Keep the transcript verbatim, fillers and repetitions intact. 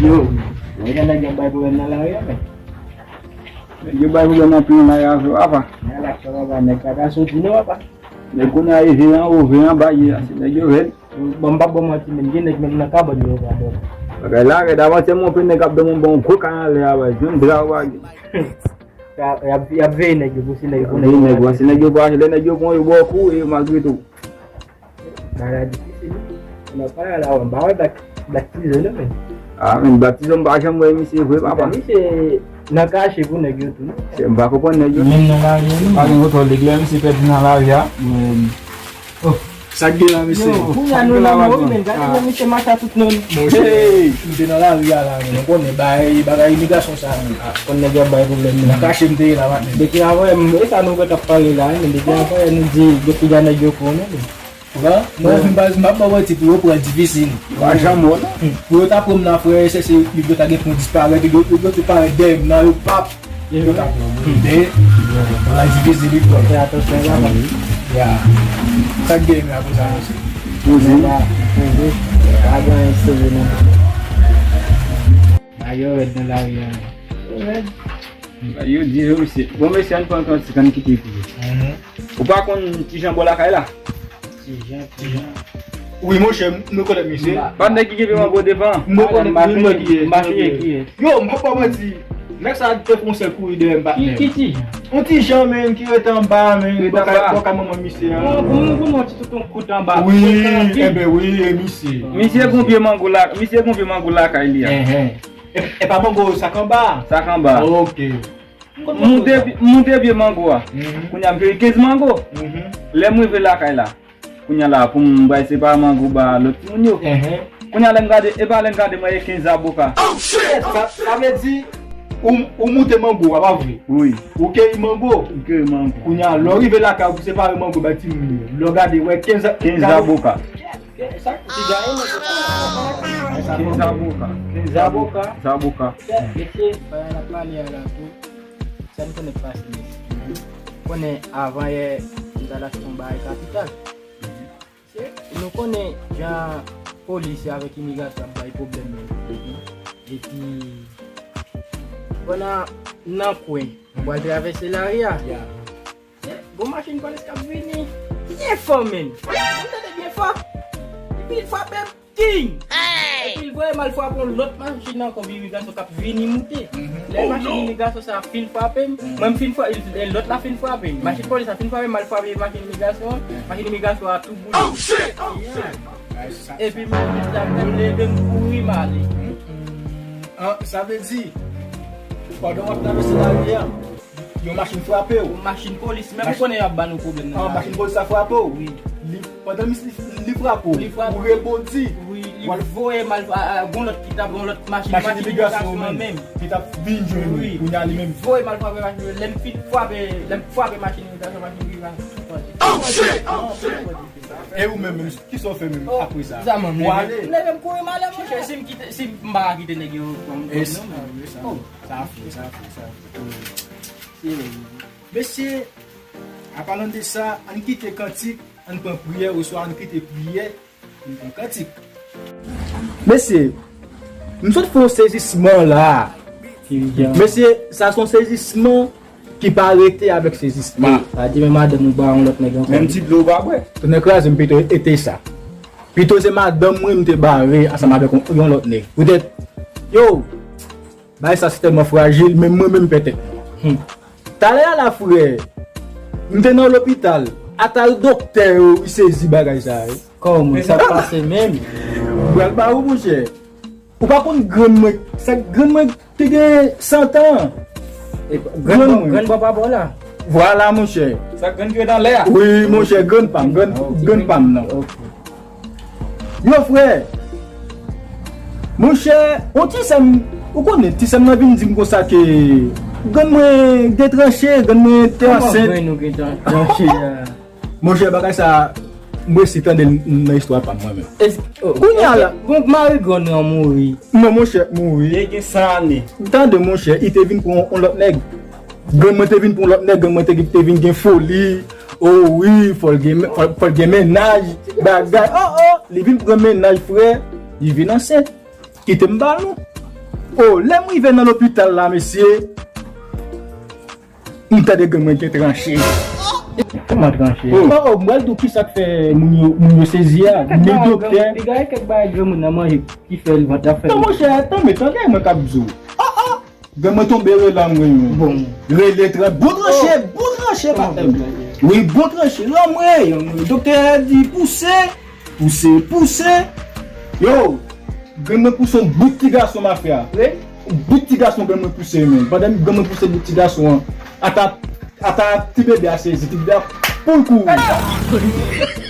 Yo, yo gen nèg y ap bay pwoblèm nan lari a, men. Nèg yo bay pwoblèm anpil nan lari a, vre, papa. Nan lari a, papa, nèg pa ka soti non, papa. Nèg kounye a e vire anwo, vire anba, ye la, se nèg yo rèd. Bon, m p ap ba w manti, men gen nèg menm nan kabann yo pa dòmi. Bagay la rèd, avantyè m wè nèg ap dòmi, bon, gwo kay anlè a, bay, menm dra yo pa gen. Y ap, y ap, y ap veye nèg yo, pou si nèg yo, pou nèg yo, nèg yo, si nèg yo pa, lè nèg yo pran yo, ba w kou, e malgre tou. Bagay difisil wi. Nan pa la, m pa wè Black, Black Prison non, men. Ah, men Black Prison, m pa janm wè misye vre, papa. Misye nan kache pou nèg yo tou non. M pa konprann nèg yo. Menm nan lari a, non. Pa gen kontwòl, lè misye pèdi nan lari a, men. Oh. Sa k gen la, mesye? Yo, kounye a nou nan mò wi, men gade jan misye mache a tout nonm. Hey! M te nan lari a la, men. Ou konnen, bagay, bagay imigrasyon sa, men. Ah, konn nèg yo ap bay pwoblèm, men. Nan kache m te ye la, maten. Depi avanyè, e sa nou wè k ap pale la, men. Depi avanyè, nou di, depi jan nèg yo konnen, men. Pran, mwen, m pa, m pa ba w manti, pou yo pran difisil. Pa janm wè, non. Pou yo ta pran m la, frè, se, se, yo ta gen pou disparèt, yo, yo, yo te parèt dèyè m nan, yo p ap, yo ta pran m. Men, bagay difisil, wi, frè. Fè atansyon, la, man. Ya. Sa k gen, men, apre sa, mesye? Poze. Pa, poze. Pa gen anyen serye, non. Nèg yo rèd nan lari a. Yo rèd. Yo di yo, mesye. Bon, mesye, ann pran kantik, ann kite epi. Ou pa konn Ti Jan bò lakay la? Ti Jan, Ti Jan. Wi, monchè, m rekonèt misye. Pa nèg ki kenbe mango devan. M rekonèt, m rekonèt kiyès. Yo, m p ap ba w manti. Nèg sa te fè yon sèl kouri dèyè m, patnè. Ki, ki Ti Jan? Yon Ti Jan, men, ki rete anba, men. Ki rete anba. Bò kay, bò kay manman misye a. Bon, bon, bon, bon, ti tout yon kout anba. Wi, enben wi, e misye. Misye gon pye mango la, misye gon pye mango lakay li a. Enhen. E, e pa mango sa k anba? Sa k anba. Ok. M moute, m moute pye mango a. Mhm. Kounye a m fè kenz mango. Mhm. Lè m rive lakay la, kounye a la, pou m bay separe mango ba lòt timoun yo. Mhm. Kounye a lè m gade, e pa lè m gade, mwen e kenz zaboka. Oh, shit! Sa, sa vle di, ou, ou moute mango a, pa vre? Wi. Ou keyi mango? M keyi mango. Kounye a, lè w rive lakay ou pou separe mango bay timoun yo. Lè w gade, wè kenz, kenz zaboka. Kenz zaboka. Kenz zaboka. Zaboka. Mesye, bagay la pale a la tou. Sa n konnen k pase, mesye. Konnen avan yè, m t al achte yon bagay kapital. Se, nou konnen jan polis avèk imigrasyon ap bay pwoblèm yo. Epi, pandan nan kwen, m pral travèse lari a. Ya. Gon machin polis k ap vini. Byen fò, menm. Ou tande byen fò? Epi l frape m. Ting! Epi l voye m al frape yon lòt machin ankò, imigrasyon k ap vini moute. Lè machin imigrasyon sa a fin frape m, mwen m fin frape, lòt la fin frape m. Machin polis la fin frape m, m al frape machin imigrasyon an, machin imigrasyon an tou boule. Yeah. Epi m, m, m leve m kouri m ale. Ah, sa vle di, pandan w ap travèse lari a, yon machin frape w. Yon machin polis, menm ou konnen y ap ba nou pwoblèm nan lari. Machin polis la frape w. Wi. Li, pandan li, li, li frape w, ou rebondi. Wi, li voye m al, a, a, gon lòt ki t ap, gon lòt machin, machin imigrasyon menm. Ki t ap vin jwenn ou. Wi. Kounye a li menm. Voye m al frape machin, lè m fin frape, lè m frape machin imigrasyon, machin imigrasyon. Oh, shit! Oh, shit! E ou menm, menm, kisa w fè menm apre sa? Ou ale? M leve m kouri m ale, monchè, si m kite, si m pa kite nèg yo pran m non. Sa fou, sa fou, sa fou. Mesye, an palan de sa, ann kite kantik, ann pran priyè, oswa ann kite priyè, ann pran kantik. Mesye, m sot fè yon sezisman la. Mesye, sa se yon sezisman ki pa rete avèk sezisman. Sa di men madanm ou ba yon lòt nèg ankò. Menm ti dlo ou pa bwè. Tonnè kraze m pito ete sa. Pito se madanm mwen m te bare ansanm avèk yon, yon lòt nèg. Poutèt, yo, bagay sa se tèlman frajil, menm mwen menm pètèt. Hmm. Talè a la, frè, m te nan lopital. Ata doktè yo, wi, sezi bagay sa, wi. Kòman sa pase menm? M pral ba ou, monchè. Ou pa konn grann mwen, sa grann mwen te gen san tan. Grann mwen. Grann bò pa bò la. Vwala, monchè. Sa grann ki ret anlè a? Wi, monchè, grann pa m, grann, grann pa m nan. Ok. Yo, frè. Monchè, on ti sè m, ou konnen, ti sè m nan vin di m konsa ke grann mwen gen tranche, grann mwen te ansent. Kòman grann ou gen tran-, tranche a? Monchè, bagay sa, m resi tande l nan istwa pa m mwen menm. Kounye a la. Donk, mari grann nan mouri. Non, monchè, mouri. Li gen san ane. Tande, monchè, li te vin pran yon lòt nèg. Grann mwen te vin pran yon lòt nèg, grann mwen te, te vin gen foli. O wi, fò l gen, fò, fò l gen mennaj, bagay. Oh, oh, li vin pran mennaj, frè. Li vin ansent. Kite m ba nou. O, lè m rive nan lopital la, mesye, m tande granm mwen gen tranche. Kòman tranche? O, o, mwen di w kisa k fè moun yo, moun yo sezi a, men doktè. Piga e kèk bagay granmoun nan manje ki fè l vant la fè. Non, monchè, tanmen, tande mwen k ap di w. Granm mwen tonbe rele m, wi. Bon. Rele tran-, bon tranche, bon tranche, patnè m. Wi, bon tranche. Lanmwe, lanmwe. Doktè a di pouse, pouse, pouse. Yo, granm mwen pouse yon bout ti gason, mafya. Wi. Yon bout ti gason granm mwen pouse, men. Pandan granm mwen pouse bout ti gason an, ata, ata ti bebe a sezi, ti bebe a pou l kouri.